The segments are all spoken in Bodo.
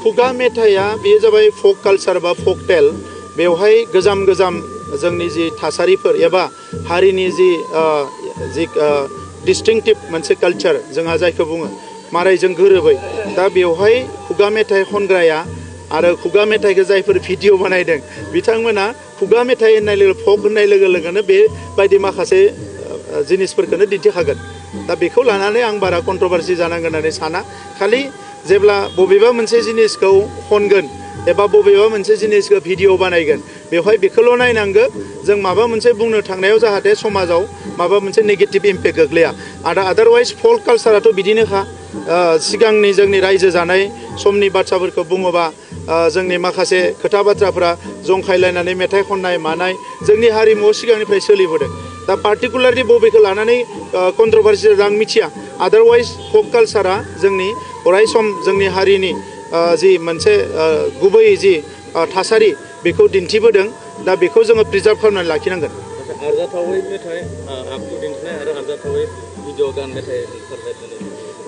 खुगा मेथाइया बेयो जाबाय फक कालचार बा फक टेल बेवहाय गोजाम गोजाम जोंनि जि थासारिफोर एबा हारिनि जि डिस्टिंक्टिभ मोनसे कालचार जोंहा जायखौ बुङो मारायजों गोरोबै दा बेवहाय खुगा मेथाइ खनग्राया आरो खुगा मेथाइखौ जायफोर भिडिअ बानायदों बिथांमोना खुगा मेथाइ होननाय लोगो फक होननाय लोगो लोगोनो बेबायदि माखासे जिनिसफोरखौनो दिन्थिखागोन दा बेखौ लानानै आं बारा कन्ट्रभारसि जानांगोन होननानै साना खालि जेब्ला बबेबा मोनसे जिनिसखौ खनगोन एबा बबेबा मोनसे जिनिसखौ भिडिअ बानायगोन बेवहाय बेखौल' नायनांगौ जों माबा मोनसे बुंनो थांनायाव जाहाथे समाजाव माबा मोनसे नेगेटिभ इम्पेक्ट गोग्लैया आरो आदारवाइज फल्क कालचाराथ' बिदिनोखा सिगांनि जोंनि रायजो जानाय समनि बाथ्राफोरखौ बुङोबा जोंनि माखासे खोथा बाथ्राफोरा जंखायलायनानै मेथाइ खननाय मानाय जोंनि हारिमुआव सिगांनिफ्राय सोलिबोदों दा पार्टिकुलारलि बबेखौ लानानै कन्ट्रभारसि आं मिथिया आदारवाइज फक कालचारा जोंनि अराय सम जोंनि हारिनि जि मोनसे गुबै जि थासारि बेखौ दिन्थिबोदों दा बेखौ जोङो प्रिजार्भ खालामनानै लाखिनांगोन आरजाथावै मेथाइ आखु दिन्थिनाय आरो आरजाथावै भिडिअ गान मेथाइ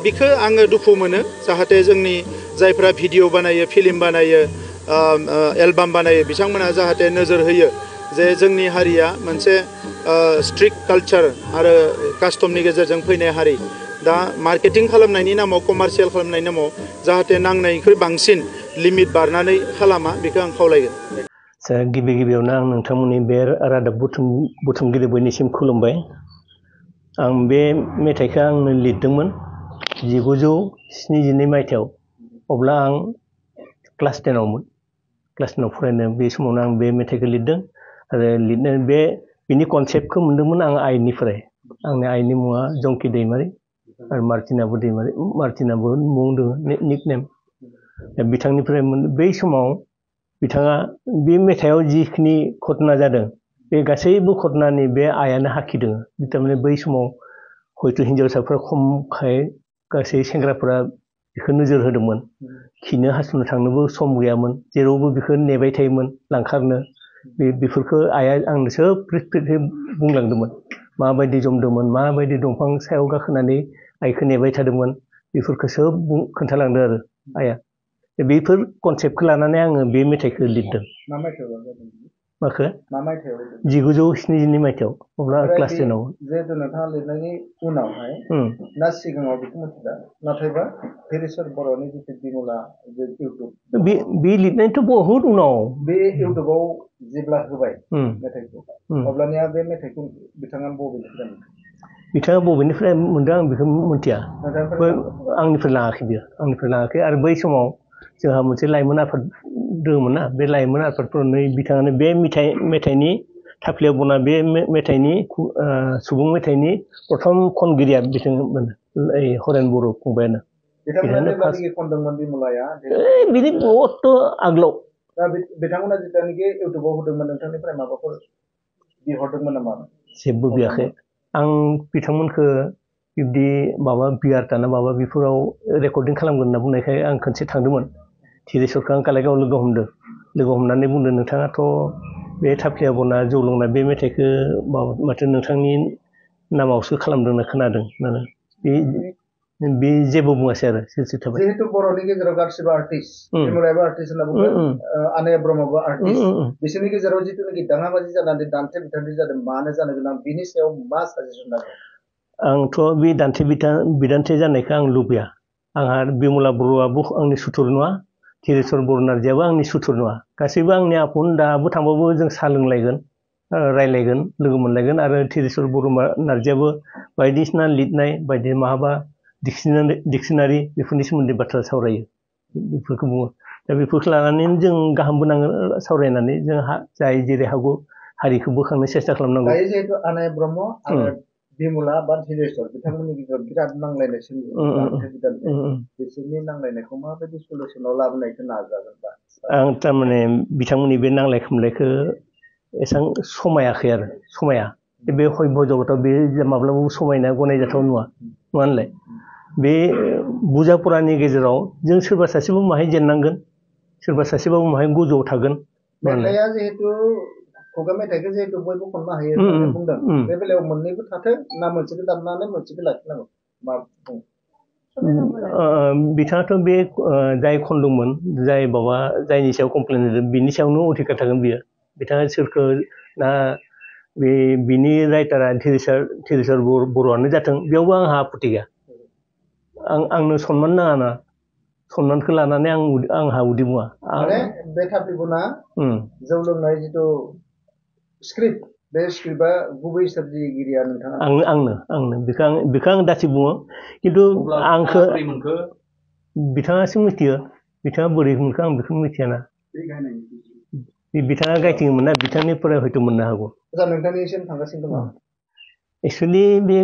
बिखौ आङो दुखु मोनो जाहाथे जोंनि जायफ्रा भिडिअ बानायो फिल्म बानायो एलबाम बानायो बिथांमोना जाहाथे नोजोर होयो जे जोंनि हारिया मोनसे स्ट्रिक्ट कालचार आरो कास्टमनि गेजेरजों फैनाय हारि दा मार्केटिं खालामनायनि नामाव कमार्शियेल खालामनायनि नामाव जाहाथे नांनायनिख्रुइ बांसिन लिमिट बारनानै खालामा बेखौ आं खावलायगोन गिबि गिबियावनो आं नोंथांमोननि बे रादाब बुथुमगिरि बयनिसिम खुलुमबाय आं बे मेथाइखौ आंनो लिरदोंमोन 1972 मायथाइयाव अब्ला आं क्लास 10आवमोन क्लास 10आव फरायनाय बे समावनो आं बे मेथाइखौ लिरदों आरो लिरनाय बिनि कनसेप्टखौ मोन्दोंमोन आं आइनिफ्राय आंनि आइनि मुङा जंकि दैमारि आरो मार्टिनाबो मुं दङ निक नेम बिथांनिफ्राय बै समाव बिथाङा बे मेथाइआव जिखिनि घटना जादों बे गासैबो घटनानि बे आइयानो हाखिदों थारमाने बै समाव हयथ' हिन्जावसाफ्रा खमखाय गासै सेंग्राफोरा बेखौ नोजोर होदोंमोन खिनो हासुनो थांनोबो सम गैयामोन जेरावबो बेखौ नेबाय थायोमोन लांखारनो बेफोरखौ आइया आंनो सोब फ्रि बुंलांदोंमोन माबायदि जमदोंमोन माबायदि दंफां सायाव गाखोनानै आइखौ नेबाय थादोंमोन बेफोरखौ सोब खोन्थालांदों आरो आइया बेफोर कनसेप्टखौ लानानै आङो बे मेथाइखौ लिरदों माखो 1972 मायथाइयाव अब्ला क्लास 10आव जिहेतु नोंथाङा लिरनायनि उनावहाय ना सिगाङाव बेखौ मिथिला नाथायबा धीरेश्वर बर'नि जितु बिमला इउटुब बे लिरनायथ' बहुद उनाव बे इउटुबाव जेब्ला होबाय मेथाइखौ अब्लानिया बे मेथाइखौ बिथाङा बबेनिफ्राय मोन्दों आं बेखौ मिथिया आंनिफ्राय लाङाखै आरो बै समाव जोंहा मोनसे लाइमोन आफाद दङमोन ना बे लाइमोन आफादफोरावनो बिथाङानो बे मेथाइनि थाफ्लियाव बना बे मेथाइनि सुबुं मेथाइनि प्रथम खनगिरिया बिथांमोन हरेन बर' फंबायानो बिनि बहुत आगोलाव बिथांमोना जिथुनाखि इउटुबाव होदोंमोन नोंथांनिफ्राय माबाफोर बिहरदोंमोन नामा जेबो बियाखै आं बिथांमोनखौ बिब्दि माबा बियार्टा ना माबा बेफोराव रेकर्डिं खालामगोन होनना बुंनायखाय आं खनसे थांदोंमोन धीरेश्वरखौ आं कालाइगावआव लोगो हमनानै बुंदों नोंथाङाथ' बे थाफ्लिया बना जौ लोंनाय बे मेथाइखौ माथो नोंथांनि नामावसो खालामदों होनना खोनादों बे जेबो बुङासै आरो सिलसिल थाबाय जिहेतु बर'नि गेजेराव गासिबो आर्टिस्ट बिमलायाबो आर्टिस्ट होनना बुंदों आनैया ब्रह्मबो आर्टिस्ट बिसोरनि गेजेराव जिथुनाखि दाङाबाजि जानानै दान्थे बिदान्थे जादों मानो जानो गोनां बिनि सायाव मा साजेसन नांगौ आंथ' बे दान्थे बिदान्थे जानायखौ आं लुबैया आंहा बिमला बर'आबो आंनि सुथुर नङा धीरेश्वर बर' नार्जीयाबो आंनि सुथुर नङा गासैबो आंनि आफन दाबो थांबाबो जों साहा लोंलायगोन रायलायगोन लोगो मोनलायगोन आरो धीरेश्वर बर' नार्जीयाबो बायदिसिना लिरनाय बायदि माहाबा डिक्सनारि बेफोरनि सोमोन्दै बाथ्रा सावरायो बेफोरखौ बुङो दा बेफोरखौ लानानै जों गाहामबो नाङो सावरायनानै जों जाय जेरै हागौ हारिखौ बोखांनो सेस्था खालामनांगौ दायो जिहेतु आनाय ब्रह्म आरो बिमला बा धीरेश्वर बिथांमोननि गेजेराव बिराद नांलायनाय सोमजिदों बिसोरनि नांलायनायखौ माबायदि सलुसनाव लाबोनायखौ नाजागोन आं थारमाने बिथांमोननि बे नांलाय खमलायखौ एसेबां समाया बे हयभ जगताव बे माब्लाबाबो समायना गनायजाथाव नङा होनलाय बे बुजा फरानि गेजेराव जों सोरबा सासेबो माहाय जेननांगोन सोरबा सासेबाबो माहाय गोजौआव थागोन मेथाइया जिहेतु खुगा मेथाइखौ जिहेतु बयबो खननो हायो होननानै बुंदों बे बेलायाव मोननैबो थाथों ना मोनसेखौ दामनानै मोनसेखौ लाखिनांगौ मा बुं बिथाङाथ' बे जाय खनदोंमोन जाय बाबा जायनि सायाव कमप्लेन होदों बिनि सायावनो अधिकार थागोन बियो बिथाङा सोरखौ ना बे बिनि राइटारा थिरेसार बर'आनो जाथों बेयावबो आंहा आपत्ति गैया आंनो सनमान नाङा ना सनमानखौ लानानै आंहा उदै बुङा माने बे थापिकुना जौ लोंनाय जिथु स्क्रिप्ट बे स्क्रिप्टआ गुबै सोरजिगिरिया नोंथाङा आंनो बेखौ आं दासि बुङो खिन्थु आंखौ बिथाङासो मिथियो बिथाङा बोरै मोनखो आं बेखौ मिथियाना बिथाङा गायथिङोमोन ना बिथांनिफ्राय हयथ' मोननो हागौ नोंथांनिसिम थांगासिनो दङ एक्सुवेलि बे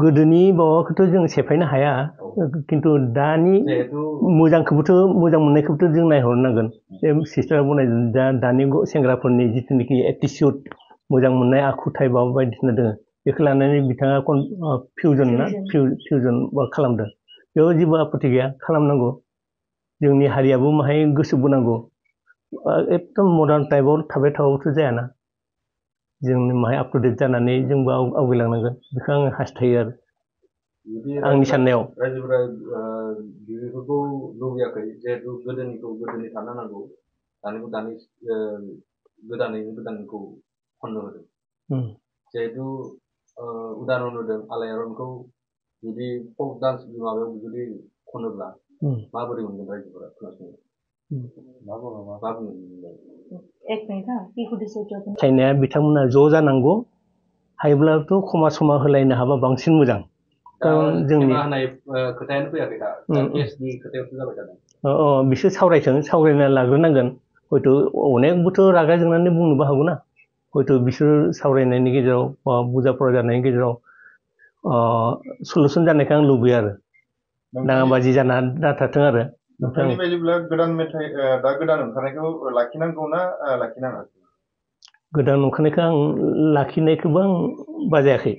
गोदोनि माबाखौथ' जों सेफायनो हाया खिन्थु दानि मोजांखौबोथ' मोजां मोननायखौबोथ' जों नायहरनांगोन बे सिस्टारा बनायदों दानि सेंग्राफोरनि जिथुनाखि एटिटिउड मोजां मोननाय आखुथाय माबा बायदिसिना दङ बेखौ लानानै बिथाङा फिउजन खालामदों बेयाव जेबो आपत्ति गैया खालामनांगौ जोंनि हारियाबो माहाय गोसो बोनांगौ एकदम मडार्न टाइपआव थाबाय थाबाबोथ' जायाना जों माहाय आप टु डेट जानानै जोंबो आवगायलांनांगोन बेखौ आङो हास्थायो आरो आंनि साननायाव रायजोफोरा बेफोरखौ लुबैयाखै जिहेतु गोदोनिखौ गोदोनि थानो नांगौ दानिखौ दानि गोदानैखौ खननो होदों जिहेतु उदाहरन होदों आलायारनखौ जुदि फक डान्स माबायाव जुदि खनोब्ला माबोरै मोनगोन रायजोफोरा खोनासंनो चाइनाया बिथांमोना ज' जानांगौ हायोब्लाथ' खमा समा होलायनो हाबा बांसिन मोजां खारन जोंनि खोथायानो फैयाखै दा केसनि खोथायावसो जाबाय थादों बिसोर सावरायना लाग्रोनांगोन हयथ' अनेकबोथ' रागा जोंनानै बुंनोबो हागौना हयथ' बिसोर सावरायनायनि गेजेराव बुजा फरा जानायनि गेजेराव सलुसन जानायखौ आं लुबैयो आरो दाङाबाजि जाना दाथाथों आरो नोंथांनि बायदिब्ला गोदान मेथाइ दा गोदान ओंखारनायखौ लाखिनांगौ ना लाखिनाङा गोदान ओंखारनायखौ आं लाखिनायखौबो आं बाजायाखै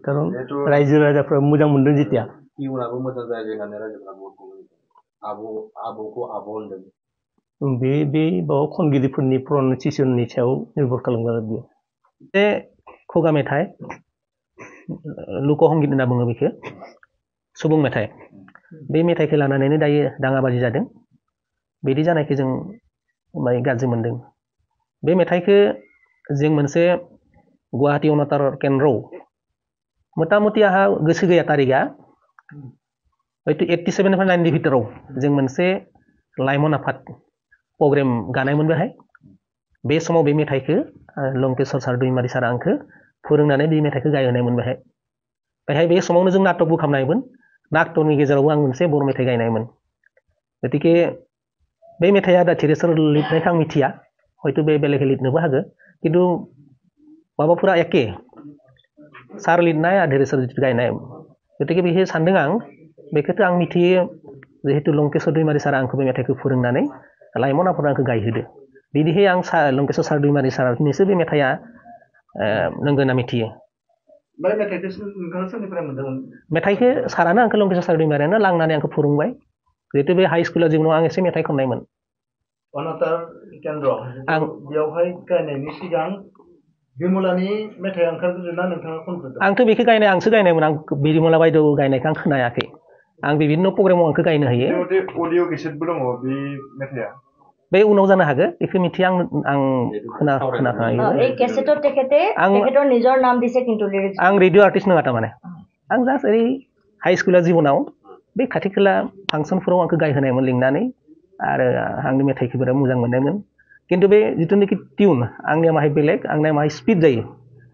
खारन रायजो राजाफ्रा मोजां मोनदों जेथिया इयुनाबो मोजां जायो होननानै रायजोफ्रा आब'खौ आब' होनदों बे बाव खनगिरिफोरनि प्रनाउनसिएसननि सायाव निर्भर खालामगोन आरो बियो बे खुगा मेथाइ लुक'संगित होनना बुङो बेखौ सुबुं मेथाइ बे मेथाइखौ लानानैनो दायो दाङाबाजि जादों बिदि जानायखौ जों गाज्रि मोनदों बे मेथाइखौ जों मोनसे गुवाहाटी अनातार केन्द्रआव मथा मथि आंहा गोसो गैया तारिखआ हयथ' 87निफ्राय 90 भितराव जों मोनसे लाइमोन आफाद प्रग्राम गानायमोन बेहाय बे समाव बे मेथाइखौ लंकेश्वर सार दैमारि सारा आंखौ फोरोंनानै बे मेथाइखौ गायहोनायमोन बेहाय बे समावनो जों नाटकबो खालामनायमोन नाटकनि गेजेरावबो आं मोनसे बर' मेथाइ गायनायमोन गतिके बे मेथाइआ दा थिरेसार लिरनायखौ आं मिथिया हयथ' बे बेलेग लिरनोबो हागौ खिन्थु माबाफोरा एखे सार लिरनाय आरो थिरेसार गायनाय गतिके बेखौ सानदों आं बेखौथ' आं मिथियो जिहेतु लंकेश्वर दैमारि सारा आंखौ बे मेथाइखौ फोरोंनानै लाइमोन आफादा आंखौ गायहोदो बिदिहाय आं लंकेश्वर सार दैमारि सारनिसो बे मेथाइआ नंगौ होनना मिथियो मेथाइखौ सारानो आंखौ लंकेश्वर सार दैमारियानो लांनानै आंखौ फोरोंबाय जिहेतु बे हाइ स्कुलाव जिउनाव आं एसे मेथाइ खननायमोन अनातार केन्द्र आं बेयावहाय गायनायनि सिगां बिमलानि मेथाइ ओंखारग्रोदोंना नोंथाङा खनग्रोदों आंथ' बेखौ आंसो गायनायमोन आं बिमला बायद' गायनायखौ आं खोनायाखै आं बिभिन्न' प्रग्रामाव आंखौ गायनो हायो अडिअ केसेटबो दङ बे मेथाइआ बे उनाव जानो हागौ बेखौ मिथिया आं खोनाखायो आं रेडिअ' आर्टिस्ट नङा थारमाने आं जास्ट ओरै हाइ स्कुला जिबनाव बे खाथि खाला फांसनफोराव आंखौ गायहोनायमोन लिंनानै आरो आंनि मेथाइखौ बिराद मोजां मोननायमोन खिन्थु बे जिथुनाखि टिउन आंनिया माहाय बेलेग आंनिया माहाय स्पिड जायो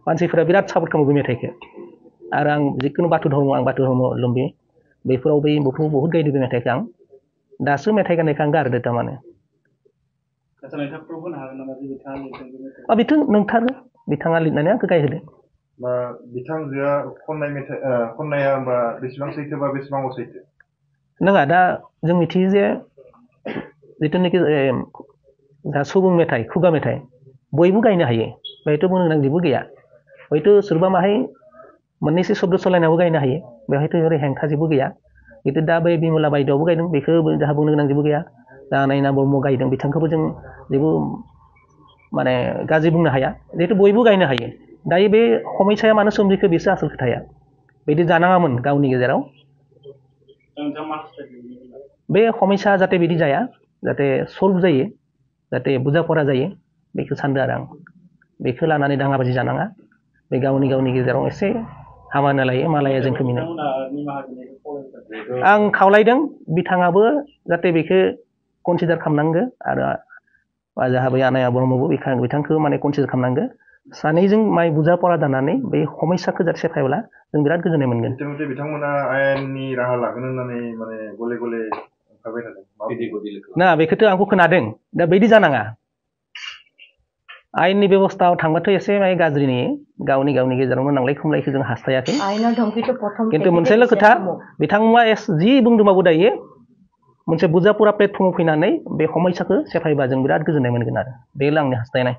मानसिफोरा बिराद सापर्ट खालामो बे मेथाइखौ आरो आं जिखुनु बाथौ धर्म लुम्बि बेफोराव बहुत गायदों बे मेथाइखौ आं दासो मेथाइ गायनायखौ आं गारदो थारमाने बेथ' नोंथारो बिथाङा लिरनानै आंखौ गायहोदो बिथांजोआ खननाया होमबा बेसेबां सैथो बा बेसेबां असैथो नङा दा जों मिथियो जे जिथुनाखि सुबुं मेथाइ खुगा मेथाइ बयबो गायनो हायो बेहायथ' बुंनो गोनां जेबो गैया हयथ' सोरबा माहाय मोननैसो शब्द सोलायनाबो गायनो हायो बेवहायथ' ओरै हेंथा जेबो गैया खिन्थु दा बै बिमला बायद'आवबो गायदों बेखौ जोंहा बुंनो गोनां जेबो गैया दा नायना ब्रह्म गायदों बिथांखौबो जों जेबो माने गाज्रि बुंनो हाया जिहेतु बयबो गायनो हायो दायो बे समयसाया मानो सोमजिखो बेसो आसल खोथाया बिदि जानाङामोन गावनि गेजेराव बे समस्या जाहाथे बिदि जाया जाहाथे सल्भ जायो जाहाथे बुझापरा जायो बेखौ सानदों आरो आं बेखौ लानानै दाङाबाजि जानाङा बे गावनि गेजेराव एसे हामानो लायो मालाया जोंखौ मिनो आं खावलायदों बिथाङाबो जाहाथे बेखौ कनसिडार खालामनांगो आरो जाहाबो आनाया ब्रह्मबो बिथांखौ माने कनसिडार खालामनांगो सानैजों माइ बुझापरा जानानै बे समस्याखौ जाहाथे सेफायब्ला जों बिराद गोजोननाय मोनगोन बिथांमोना आयेननि राहा लागोन होननानै माने गले गले ओंखारबाय थादों ना बेखौथ' आंबो खोनादों दा बिदि जानाङा आयेननि बेबस्थायाव थांबाथ' एसे माने गाज्रि नुयो गावनि गेजेरावनो नांलाय खमलायखौ जों हास्थायाखै खिन्थु मोनसेल' खोथा बिथांमोना जि बुंदोंबाबो दायो मोनसे बुझापरा प्लेटफर्माव फैनानै बे समस्याखौ सेफायबा जों बिराद गोजोननाय मोनगोन आरो बेल' आंनि हास्थायनाय